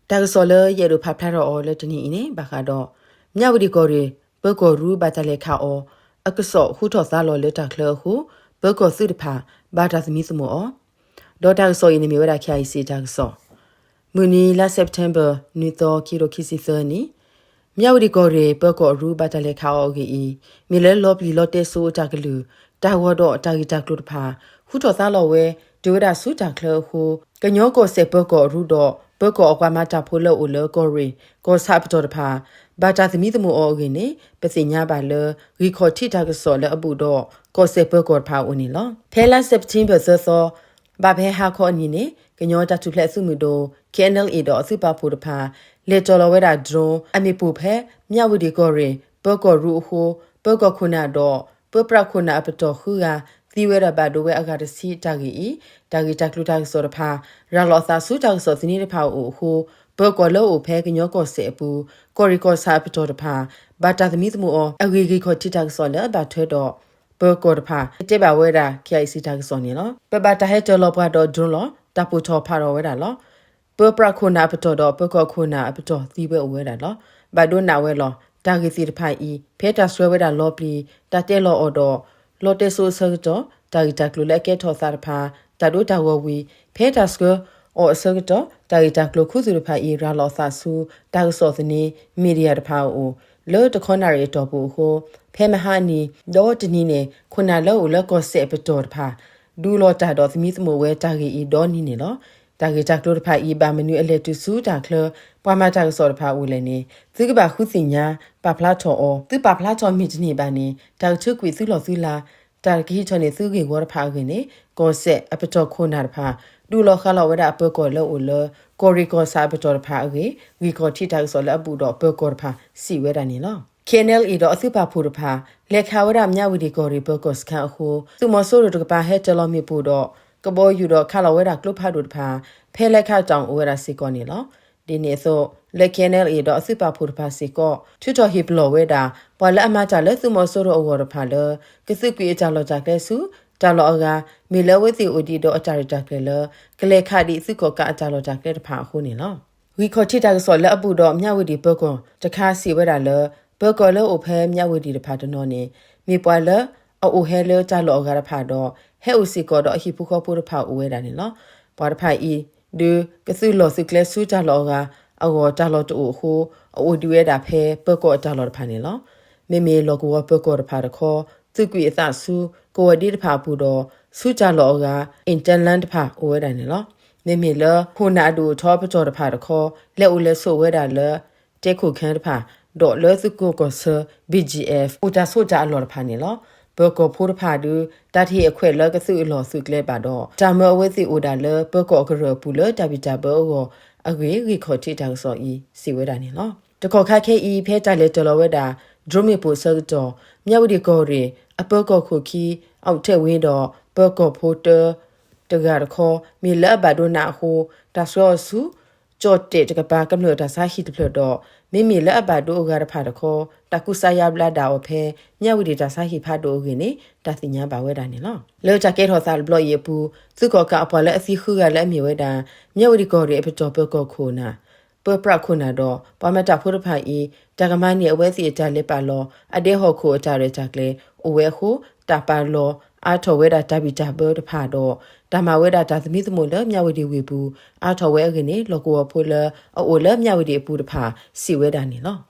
တၢ်ကစီၣ်လၢယအဲၣ်ဒိးဖးဖျါထီၣ်အီၤလၢတနံၤအံၤန့ၣ် ဘၣ်ဃးဒီး မၠၣ်ဝတံၣ်ကီၢ်ရ့ၣ် ပၢၤကီၢ်ရူဘၣ်တၢ်လဲၤခးအီၤ အကစီၣ်ဟူထီၣ်သါလီၤလၢတၢ်ချၢအဃိ ပၢၤကီၢ်သုးတဖၣ် ဘၣ်တၢ်သမံသမိးအီၤ ဒီးတၢ်ကစီၣ်အံၤန့ၣ်မ့ၢ်ဝဲဒၣ် ခ့ၣ်အၣ်အံၣ်စံၣ် တၢ်ကစီၣ် မုၢ်နံၤလါ September နွံသီ ခံကထိခံဆံသၢနံၣ်, မၠၣ်ဝတံၣ်ကီၢ်ရ့ၣ် ပၢၤကီၢ်ရူဘၣ်တၢ်လဲၤခးအီၤအဂ့ၢ်အံၤ မ့ၢ်လၢလီၤပျံၤလီၤတဲာ်စိအတၢ်ကလုၢ် တၢ်ဂီၤဒီးတၢ်ဂ့ၢ်တၢ်ကျိၤတဖၣ် ဟူထီၣ်သါလီၤဝဲ တုၤဝဲဒၣ်ဆူတၢ်ချၢအဃိ ကညီကီၢ်စဲၣ်ပၢၤကီၢ်ရူဒီး ပၢၤကီၢ်အကွၢ်မၤတၢ်ဖိလၢအိၣ်လၢကီၢ်ရ့ၣ် ကီၢ်ဆၣ်အပတီၢ်တဖၣ် ဘၣ်တၢ်သမံသမိးအီၤအဂ့ၢ်န့ၣ် ပသ့ၣ်ညါဘၣ်လၢ ဂံၢ်ခီၣ်ထံးတၢ်ကစီၣ်လၢအဘူးဒီး ကီၢ်စဲၣ်ပၢၤကီၢ်တဖၣ်အအိၣ်န့ၣ်လီၤ. ဖဲလါ September သၢသီ ဘၣ်ဖဲဟါခီအနံၤန့ၣ် ကညီတၢ်ထူၣ်ဖျဲးအသုးမုၢ်ဒိၣ် ခ့ၣ်အဲၣ်အဲၣ်အ့ၣ် ဒီးအသုးပာ်ဖှိၣ်တဖၣ် လဲၤတီၤလီၤဝဲဒၣ် drone အမ့ၣ်ပိၢ်ဖဲ မၠၣ်ဝတံၣ်ကီၢ်ရ့ၣ် ပၢၤကီၢ်ရူအဃိ ပၢၤကီၢ်ခိၣ်နၢ်ဒီး ပၢၤပြးခိၣ်နၢ်အပတီၢ်ဃုဂၤ သံဝဲဒီးဘၣ်ဒိဝဲအဂၤတဆံတၢ်ဂ့ၢ်အံၤ တၢ်ဂ့ၢ်တၢ်ကျိၤတၢ်ကစီၣ်တဖၣ် ရၤလီၤအသးဆူတၢ်ကစီၣ်သန့တဖၣ်အအိၣ်အဃိ ပၢၤကီၢ်လၢအအိၣ်ဖဲကညီကီၢ်စဲၣ်အပူၤ ကီၢ်ရ့ၣ်ကီၢ်ဆၣ်အပတီၢ်တဖၣ် ဘၣ်တၢ်သမံသမိးအီၤအဂ့ၢ် ဂံၢ်ခီၣ်ထံးတၢ်ကစီၣ်လၢအဘၣ်ထွဲဒီး ပၢၤကီၢ်တဖၣ် တဲဘၣ်ဝဲဒၣ် ခ့ၣ်အၣ်အံၣ်စံၣ် တၢ်ကစီၣ်န့ၣ်လီၤ. ပဘၣ်တၢ်ဟဲတၢၤလီၤပှၤဒီး drone လီၤ. တၢ်ပိာ်ထီၣ်ဖးထီၣ်ဝဲဒၣ်လီၤ. ပၢၤပြးခိၣ်နၢ်အပတီၢ်ဒီး ပၢၤကီၢ်ခိၣ်နၢ်အပတီၢ်သံဝဲအိၣ်ဝဲဒၣ်လီၤ. ဘၣ်ဒိနးဝဲလီၤ. တၢ်ဂ့ၢ်သ့ၣ်တဖၣ်အံၤ ဖဲတၢ်ဆှၢဝဲဒၣ်လီၤပျံၤ တၢ်တဲလီၤအီၤဒီး လီၤတဲာ်စိအဆၢကတီၢ် တၢ်ဂ့ၢ်တၢ်ကျိၤလၢအကဲထီၣ်သးတဖၣ် တၢ်ဒိတၢ်ဂီၤဝံၤ ဖဲတၢ်ဆှၢအီၤအဆၢကတီၢ် တၢ်ဂ့ၢ်တၢ်ကျိၤခူသူၣ်တဖၣ်အံၤ ရၤလီၤအသးဆူ တၢ်ကစီၣ်သန့ media တဖၣ်အအိၣ် လၢတခီနၣ်ရံၣ်အတီၢ်ပူၤအဃိ ဖဲမဟါအနံၤ ဒီတနံၤန့ၣ် ခိၣ်နၢ်လၢအအိၣ်လၢကီၢ်စဲၣ်အပတီၢ်တဖၣ် ဒူလီၤတၢ်ဒီးသမံသမိးဝဲတၢ်ဂ့ၢ်အံၤဒီနံၤန့ၣ်လီၤ. တၢ်ဂ့ၢ်တၢ်ကျိၤတဖၣ်အံၤ ဘၣ်မနုၤအလဲၤတုၤဆူတၢ်ချၢ ပှၤမၤတၢ်ကစီၣ်တဖၣ်အအိၣ်လဲၣ်န့ၣ် သုကဘၣ်ဃုသ့ၣ်ညါ ပာ်ဖျါထီၣ်အီၤ သုပာ်ဖျါထီၣ်မ့ၢ်တန့ၢ်ဘၣ်န့ၣ် တၢ်ကထုးကွံာ်သုလီၢ်သုလၤ တၢ်ကဟံးထီၣ်န့ၢ်သုဂ့ၢ်ဝီတဖၣ်အဂ့ၢ်န့ၣ် ကီၢ်စဲၣ်အပတီၢ်ခိၣ်နၢ်တဖၣ် ဒူလီၤဃာ်လီၤဝဲဒၣ်အပၢၤကီၢ်လၢအအိၣ်လၢ ကီၢ်ရ့ၣ်ကီၢ်ဆၣ်အပတီၢ်တဖၣ်အဂ့ၢ် ဂံၢ်ခီၣ်ထံးတၢ်ကစီၣ်လၢအဘူးဒီးပၢၤကီၢ်တဖၣ် စံးဝဲဒၣ်န့ၣ်လီၤ. ခ့ၣ်အဲၣ်အဲၣ်အ့ၣ် ဒီးအသုးပာ်ဖှိၣ်တဖၣ် လဲၤခးဝဲဒၣ်မၠၣ်ဝတံၣ်ကီၢ်ရ့ၣ်ပၢၤကီၢ်စခန်းအဃိ သုးမီၤစိရိၤတကပၤဟဲတၢၤလီၤမ့ၣ်ပိၢ်ဒီး ကဘီယူၤဒီးခးလီၤဝဲဒၣ်ကျိဖးဒိၣ်တဖၣ် ဖဲလဲခးတီၣ်အိၣ်ဝဲဒၣ်စ့ၢ်ကီးန့ၣ်လီၤ. ဒ်န့ၣ်အသိး လၢ ခ့ၣ်အဲၣ်အဲၣ်အ့ၣ် ဒီးအသုးပာ်ဖှိၣ်တဖၣ်စ့ၢ်ကီး ထုးထီၣ်ဟ့ၣ်ပလီၢ်ဝဲဒၣ် ပှၤလၢအမၤတၢ်လၢသုးမီၤစိရိၤအဂီၢ်တဖၣ်လၢ ကသုးကွံာ်အတၢ်လီၢ်တၢ်ကျဲဆူ တၢ်လီၢ်အဂၤ မ့ၢ်လၢအဝဲသ့ၣ်အိၣ်ဒံးဒီးအတၢ်ရဲၣ်တၢ်ကျဲၤလၢ ကလဲၤခးဒံးသုးကီၣ်ကးအတၢ်လီၢ်တၢ်ကျဲတဖၣ်အဃိန့ၣ်လီၤ. ဂံၢ်ခီၣ်ထံးတၢ်ကစီၣ်လၢအဘူးဒီးမၠၣ်ဝတံၣ်ပၢၤကီၢ်တခါစံးဝဲဒၣ်လၢ ပၢၤကီၢ်လၢအိၣ်ဖဲမၠၣ်ဝတံၣ်တဖၣ်တနီၤန့ၣ် မ့ၢ်ပှၤလၢအအိၣ်ဟဲလၢတၢ်လီၢ်အဂၤတဖၣ်ဒီး ဟဲအိၣ်စ့ၢ်ကီးဒီးအဟံၣ်ဖိဃီဖိတဖၣ်အိၣ်ဝဲဒၣ်န့ၣ်လီၤ. ပှၤတဖၣ်အံၤ ဒုးကသုးလီၢ်သုးကျဲဆူတၢ်လီၢ်အဂၤအဂီၢ် တၢ်လီၢ်တအိၣ်အဃိ အအိၣ်ဒံးဝဲဒၣ်ဖဲပၢၤကီၢ်အတၢ်လီၢ်တဖၣ်န့ၣ်လီၤ. မ့မ့ၢ်လီၢ်ကဝီၤပၢၤကီၢ်တဖၣ်တခီ သုးကွံာ်အသးဆူ ကဝီၤဒ့တဖၣ်အပူၤဒီး ဆူတၢ်လီၢ်အဂၤ interland တဖၣ်အိၣ်ဝဲဒၣ်န့ၣ်လီၤ. မ့မ့ၢ်လၢ ခိၣ်နၢ်အဒိၣ်အထီအပတီၢ်တဖၣ်တခီ လဲၤအိၣ်လဲၤဆိးဝဲဒၣ်လၢ တဲခိၣ်ခၢၣ်တဖၣ် ဒီးလၢသုးခိၣ်ကီၢ်ဆၢ ဘံၣ်ကၠံၣ်အဲၣ် အိၣ်တၢ်ဆိးတၢ်အလီၢ်တဖၣ်န့ၣ်လီၤ. ပၢၤကီၢ်ဖိတဖၣ်ဒုး တၢ်တဟ့ၣ်အခွဲးလၢကသုးအလီၢ်သုးကျဲဘၣ်ဒီး တၢ်မၢအဝဲသ့ၣ်အိၣ်ဒၣ်လၢပၢၤကီၢ်အကရၢၢ်အပူၤလၢတၢ်ဘံၣ်တၢ်ဘၢအဂီၢ်အဂ့ၢ် ဂံၢ်ခီၣ်ထံးတၢ်ကစီၣ်အံၤ စံးဝဲဒၣ်န့ၣ်လီၤ. တကီၢ်ခါခဲအံၤ ဖဲတၢ်လဲၤတၢၤလီၤဝဲဒၣ် drone မ့ၣ်ပိၢ်အဆၢကတီၢ် မၠၣ်ဝတံၣ်ကီၢ်ရ့ၣ် အပၢၤကီၢ်ခိၣ်ခံ အီးထဲဝ့ဒီး ပၢၤကီၢ်ဖိတၢ တဂၤတခီ မ့ၢ်လၢအဘၣ်ဒိနးအဃိ တၢ်ဆှၢအီၤဆူ ကၠီၣ်တဲၣ်တကပၤ ကမျၢၢ်တၢ်ဆါဟံၣ်တဖျၢၣ်ဒီး မ့မ့ၢ်လၢအဘၣ်ဒိအဂၤတဖၣ်တခီ တၢ်ကူစါယါဘျါဒၣ်အီၤဖဲ မၠၣ်ဝတံၣ်တၢ်ဆါဟံၣ်ဖးဒိၣ်အဂ့ၢ်န့ၣ် တၢ်သ့ၣ်ညါဘၣ်ဝဲဒၣ်န့ၣ်လီၤ. လၢတၢ်ကဲထီၣ်သးတဘျီအံၤအပူၤ သုးကီၣ်ကးအပှၤလၢအသံဃုဂၤလၢအမ့ၢ်ဝဲဒၣ် မၠၣ်ဝတံၣ်ကီၢ်ရ့ၣ်အပတီၢ်ပၢၤကီၢ်ခိၣ်နၢ် ပၢၤပြးခိၣ်နၢ်ဒီး ပှၤမၤတၢ်ဖိတဖၣ်အံၤ တၢ်ကမၤန့ၢ်အဝဲသ့ၣ်အတၢ်လဲၤပာ်လီၤ အဒဲဟီၣ်ခိၣ်အတၢ်ရဲၣ်တၢ်ကျဲၤအိၣ်ဝဲအဃိ တၢ်ပာ်လီၤအါထီၣ်ဝဲဒၣ်တၢ်ဘံၣ်တၢ်ဘၢတဖၣ်ဒီး တၢ်မၤဝဲဒၣ်တၢ်သမံသမိးလၢမၠၣ်ဝတံၣ်ဝ့ၢ်ပူၤ အါထီၣ်ဝဲအဂ့ၢ်န့ၣ် လီၢ်ကဝီၤဖိလၢအအိၣ်လၢမၠၣ်ဝတံၣ်အပူၤတဖၣ် စံးဝဲဒၣ်န့ၣ်လီၤ.